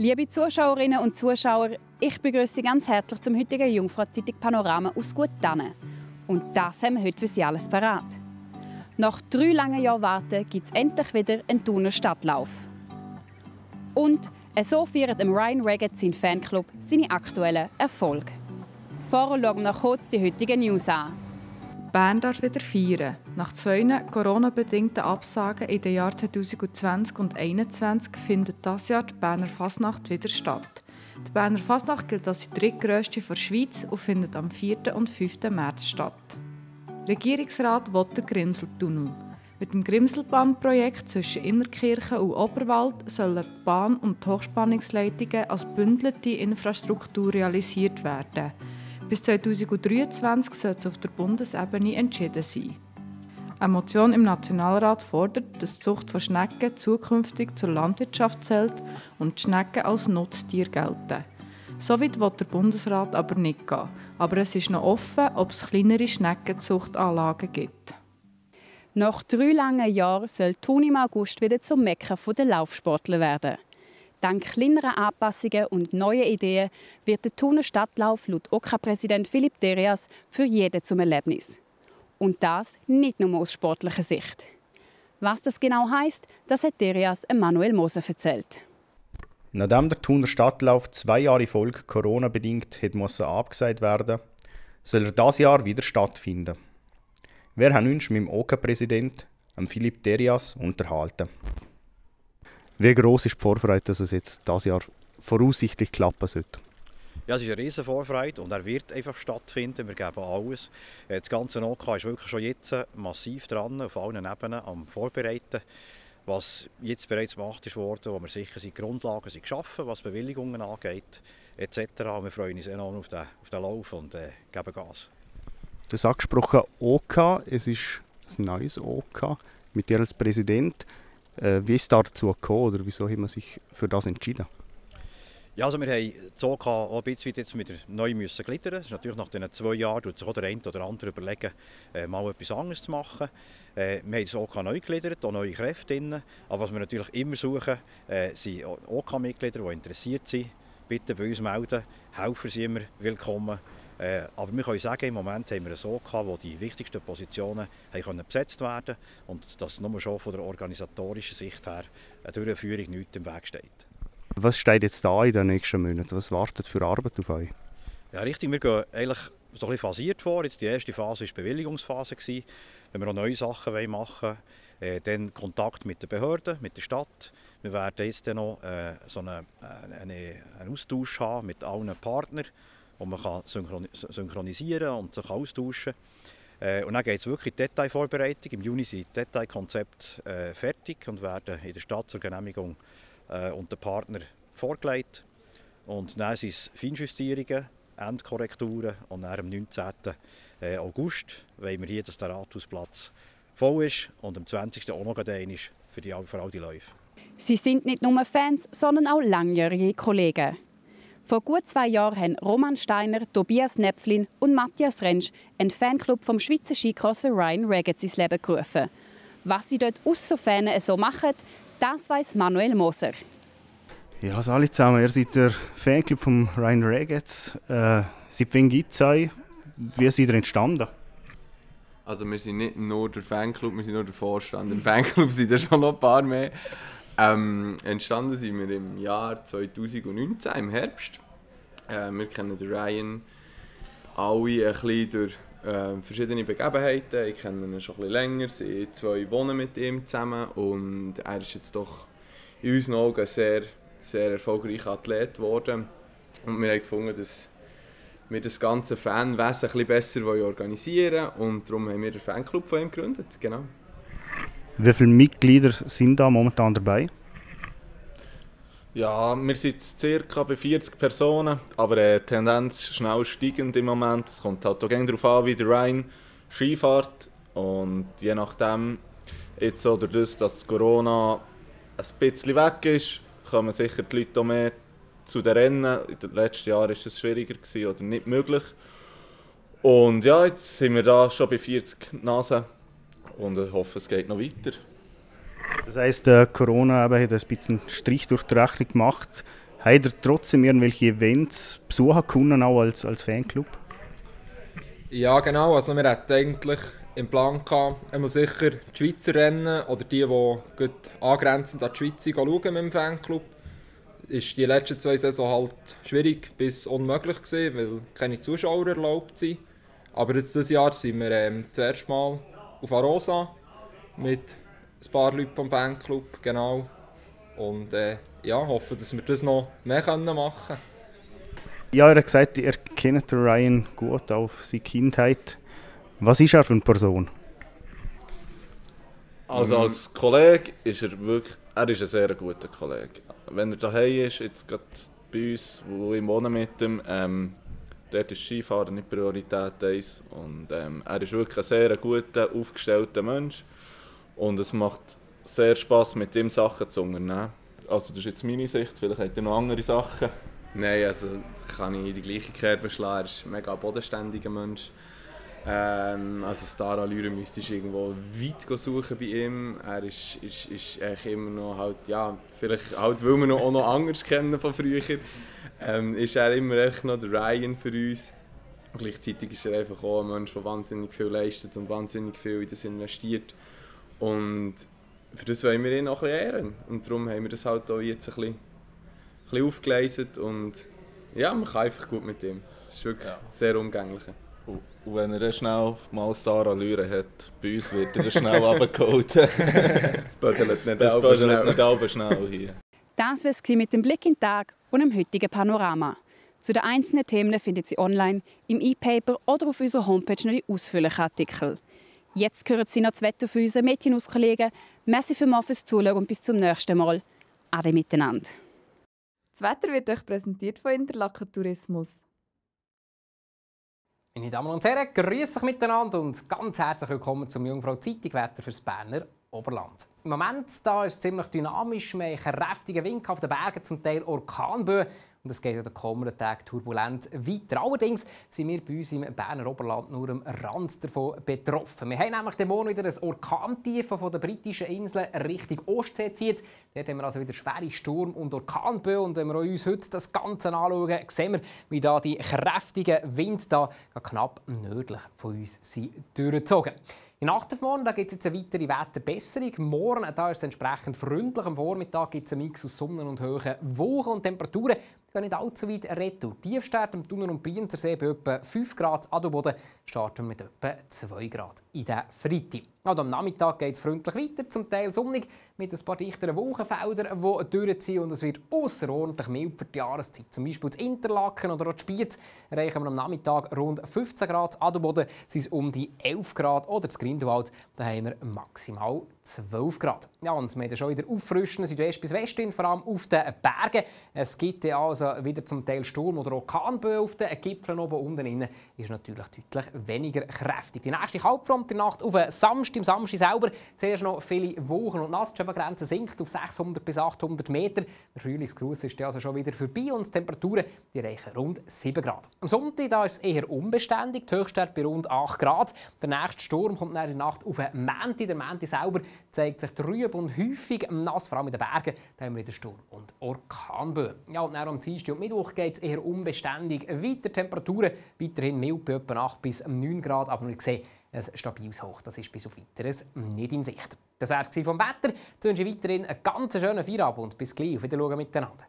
Liebe Zuschauerinnen und Zuschauer, ich begrüße Sie ganz herzlich zum heutigen Jungfrau-Zeitung Panorama aus Guttannen. Und das haben wir heute für Sie alles parat. Nach 3 langen Jahren Warten gibt es endlich wieder einen Thuner Stadtlauf. Und so feiert Ryan Regetz sein Fanclub seine aktuellen Erfolge. Vorher schauen wir noch kurz die heutigen News an. Bern darf wieder feiern. Nach 2 Corona-bedingten Absagen in den Jahren 2020 und 2021 findet dieses Jahr die Berner Fasnacht wieder statt. Die Berner Fasnacht gilt als die drittgrösste der Schweiz und findet am 4. und 5. März statt. Der Regierungsrat will den Grimseltunnel. Mit dem Grimselbahnprojekt zwischen Innertkirchen und Oberwald sollen Bahn- und Hochspannungsleitungen als bündelte Infrastruktur realisiert werden. Bis 2023 soll es auf der Bundesebene entschieden sein. Eine Motion im Nationalrat fordert, dass die Zucht von Schnecken zukünftig zur Landwirtschaft zählt und die Schnecken als Nutztier gelten. So weit will der Bundesrat aber nicht gehen. Aber es ist noch offen, ob es kleinere Schneckenzuchtanlagen gibt. Nach 3 langen Jahren soll Thun im August wieder zum Mekka der Laufsportler werden. Dank kleinerer Anpassungen und neuen Ideen wird der Thuner Stadtlauf laut OK-Präsident Philipp Derias für jeden zum Erlebnis. Und das nicht nur aus sportlicher Sicht. Was das genau heisst, das hat Derias Manuel Moser erzählt. Nachdem der Thuner Stadtlauf 2 Jahre in Folge Corona-bedingt abgesagt werden musste, soll er dieses Jahr wieder stattfinden. Wir haben uns mit dem OK-Präsident, Philipp Derias, unterhalten. Wie gross ist die Vorfreude, dass es jetzt dieses Jahr voraussichtlich klappen sollte? Ja, es ist eine riesige Vorfreude und er wird einfach stattfinden. Wir geben alles. Das ganze OK ist wirklich schon jetzt massiv dran, auf allen Ebenen am Vorbereiten. Was jetzt bereits gemacht ist worden, wo wir sicher sind, die Grundlagen sind geschaffen, was Bewilligungen angeht, etc. Wir freuen uns enorm auf den Lauf und geben Gas. Du hast angesprochen OK, es ist ein neues OK mit dir als Präsident. Wie ist es dazu gekommen oder wieso hat man sich für das entschieden? Ja, also wir haben das OK auch ein bisschen jetzt wieder neu gliedern. Das ist natürlich nach diesen 2 Jahren tut sich auch der eine oder andere überlegen, mal etwas anderes zu machen. Wir haben das OK neu gegliedert, auch neue Kräfte drin. Aber was wir natürlich immer suchen, sind OK-Mitglieder, die interessiert sind. Bitte bei uns melden, helfen Sie immer willkommen. Aber wir können sagen, im Moment haben wir ein OK, wo die wichtigsten Positionen besetzt werden können und dass nur schon von der organisatorischen Sicht her eine Durchführung nichts im Weg steht. Was steht jetzt da in den nächsten Monaten? Was wartet für Arbeit auf euch? Ja, richtig. Wir gehen eigentlich so ein bisschen phasiert vor. Jetzt die erste Phase war die Bewilligungsphase. Wenn wir auch neue Sachen machen wollen, dann Kontakt mit den Behörden, mit der Stadt. Wir werden jetzt dann noch einen Austausch haben mit allen Partnern, wo man kann synchronisieren und sich austauschen kann. Und dann geht es wirklich in die Detailvorbereitung. Im Juni sind die Detailkonzepte fertig und werden in der Stadt zur Genehmigung und den Partner vorgelegt. Und dann sind es Feinjustierungen, Endkorrekturen und dann am 19. August wollen wir hier, dass der Rathausplatz voll ist und am 20. auch noch einmal für all die Läufe. Sie sind nicht nur Fans, sondern auch langjährige Kollegen. Vor gut 2 Jahren haben Roman Steiner, Tobias Näpflin und Matthias Rentsch einen Fanclub vom Schweizer Skicrosser Ryan Regetz ins Leben gerufen. Was sie dort ausser Fan so machen, das weiss Manuel Moser. Ja, also alle zusammen, ihr seid der Fanclub von Ryan Regetz. Seit wann gibt es euch? Wie seid ihr entstanden? Also wir sind nicht nur der Fanclub, wir sind nur der Vorstand. Im Fanclub sind ja schon noch ein paar mehr. Entstanden sind wir im Jahr 2019, im Herbst. Wir kennen den Ryan alle ein bisschen durch verschiedene Begebenheiten. Ich kenne ihn schon ein bisschen länger, sie 2 wohnen mit ihm zusammen und er ist jetzt doch in unseren Augen ein sehr, sehr erfolgreicher Athlet geworden. Und wir haben gefunden, dass wir das ganze Fanwesen ein bisschen besser organisieren wollen und darum haben wir den Fanclub von ihm gegründet. Genau. Wie viele Mitglieder sind da momentan dabei? Ja, wir sind ca. bei 40 Personen, aber die Tendenz schnell steigend im Moment. Es kommt halt auch darauf an, wie der Ryan Ski fährt. Und je nachdem, jetzt so durch das, dass Corona ein bisschen weg ist, kommen sicher die Leute auch mehr zu den Rennen. In den letzten Jahren war es schwieriger oder nicht möglich. Und ja, jetzt sind wir da schon bei 40 Nasen und ich hoffe, es geht noch weiter. Das heisst, Corona hat ein bisschen Strich durch die Rechnung gemacht. Habt ihr trotzdem irgendwelche Events besuchen können, auch als Fanclub? Ja, genau. Also wir hatten eigentlich im Plan gehabt, einmal sicher die Schweizer Rennen oder die gut angrenzend an die Schweiz schauen mit dem Fanclub. Ist die letzten 2 Saisons halt schwierig bis unmöglich gewesen, weil keine Zuschauer erlaubt sind. Aber jetzt dieses Jahr sind wir zuerst mal auf Arosa mit ein paar Leuten vom Fanclub, genau. Und ja, hoffen, dass wir das noch mehr machen können. Ja, ihr habt gesagt, ihr kennt Ryan gut auf seine Kindheit. Was ist er für eine Person? Also als Kollege ist er wirklich, er ist ein sehr guter Kollege. Wenn er daheim ist, jetzt gerade bei uns, wo ich wohne mit ihm, dort ist Skifahren nicht Priorität 1. Und er ist wirklich ein sehr guter, aufgestellter Mensch. Und es macht sehr Spass, mit ihm Sachen zu unternehmen. Also das ist jetzt meine Sicht, vielleicht hat er noch andere Sachen. Nein, also kann ich die gleiche Kerbe beschlagen. Er ist ein mega bodenständiger Mensch. Also Starallüre müsstest du irgendwo weit suchen bei ihm. Er ist eigentlich immer noch halt, ja, vielleicht halt, weil wir ihn auch noch anders kennen von früher, ist er immer echt noch der Ryan für uns. Und gleichzeitig ist er einfach auch ein Mensch, der wahnsinnig viel leistet und wahnsinnig viel in das investiert. Und für das wollen wir ihn auch ein bisschen ehren. Und darum haben wir das halt auch jetzt ein bisschen aufgeleistet. Und ja, man kann einfach gut mit ihm. Das ist wirklich sehr umgänglich. Und wenn er dann schnell mal Starallüre hat, bei uns wird er dann schnell runtergeholt. Das bödelt nicht allzu schnell hier. Das war es mit dem Blick in den Tag und dem heutigen Panorama. Zu den einzelnen Themen findet Sie online, im E-Paper oder auf unserer Homepage noch die ausführlichen Artikel. Jetzt hören Sie noch das Wetter für unsere Mädchenauskollegen. Merci fürs Zuschauen und bis zum nächsten Mal. Ade miteinander. Das Wetter wird euch präsentiert von Interlaken Tourismus. Meine Damen und Herren, grüß euch miteinander und ganz herzlich willkommen zum Jungfrau Zeitung Wetter fürs Berner Oberland. Im Moment da ist es ziemlich dynamisch, wir haben kräftige Wind auf den Bergen, zum Teil Orkanböen. Und es geht in den kommenden Tagen turbulent weiter. Allerdings sind wir bei uns im Berner Oberland nur am Rand davon betroffen. Wir haben nämlich den Morgen wieder ein Orkantief, das von den britischen Inseln Richtung Ostsee zieht. Dort haben wir also wieder schwere Sturm- und Orkanböen. Und wenn wir uns heute das Ganze anschauen, sehen wir, wie da die kräftigen Winde da knapp nördlich von uns sind durchgezogen. In der Nacht auf morgen gibt es jetzt eine weitere Wetterbesserung. Morgen da ist es entsprechend freundlich. Am Vormittag gibt es einen Mix aus Sonne und hohen Wolken und Temperaturen. Gehen nicht allzu weit retour. Tiefstart am Thuner- und Brienzersee bei etwa 5 Grad. Adelboden starten wir mit etwa 2 Grad in der Freitag. Also am Nachmittag geht es freundlich weiter, zum Teil sonnig, mit ein paar dichteren Wolkenfeldern, die durchziehen. Und es wird außerordentlich mild für die Jahreszeit. Zum Beispiel in Interlaken oder auch in Spiez erreichen wir am Nachmittag rund 15 Grad. Adelboden sind es um die 11 Grad. Oder in Grindelwald da haben wir maximal 12 Grad. Ja, und wir haben schon wieder auffrischende Südwest- bis Westwind, vor allem auf den Bergen. Es gibt also wieder zum Teil Sturm- oder Orkanböen auf den Gipfeln oben. Unten innen ist natürlich deutlich weniger kräftig. Die nächste Kaltfront in der Nacht auf Samstag, im Samstag selber, zuerst noch viele Wolken und nass. Die Grenze sinkt auf 600 bis 800 Meter. Der Frühlingsgruß ist also schon wieder vorbei und die Temperaturen die erreichen rund 7 Grad. Am Sonntag da ist es eher unbeständig, die Höchstwerte bei rund 8 Grad. Der nächste Sturm kommt in der Nacht auf Mänti. Der Mänti selber zeigt sich trüb und häufig nass, vor allem in den Bergen. Da haben wir wieder Sturm- und Orkanböen. Ja, und dann am Dienstag und Mittwoch geht es eher unbeständig weiter. Temperaturen weiterhin mild bei etwa 8 bis 9 Grad. Aber wir sehen, ein stabiles Hoch, das ist bis auf Weiteres nicht in Sicht. Das war es vom Wetter. Ich wünsche weiterhin einen ganz schönen Feierabend und bis gleich. Auf Wiedersehen miteinander.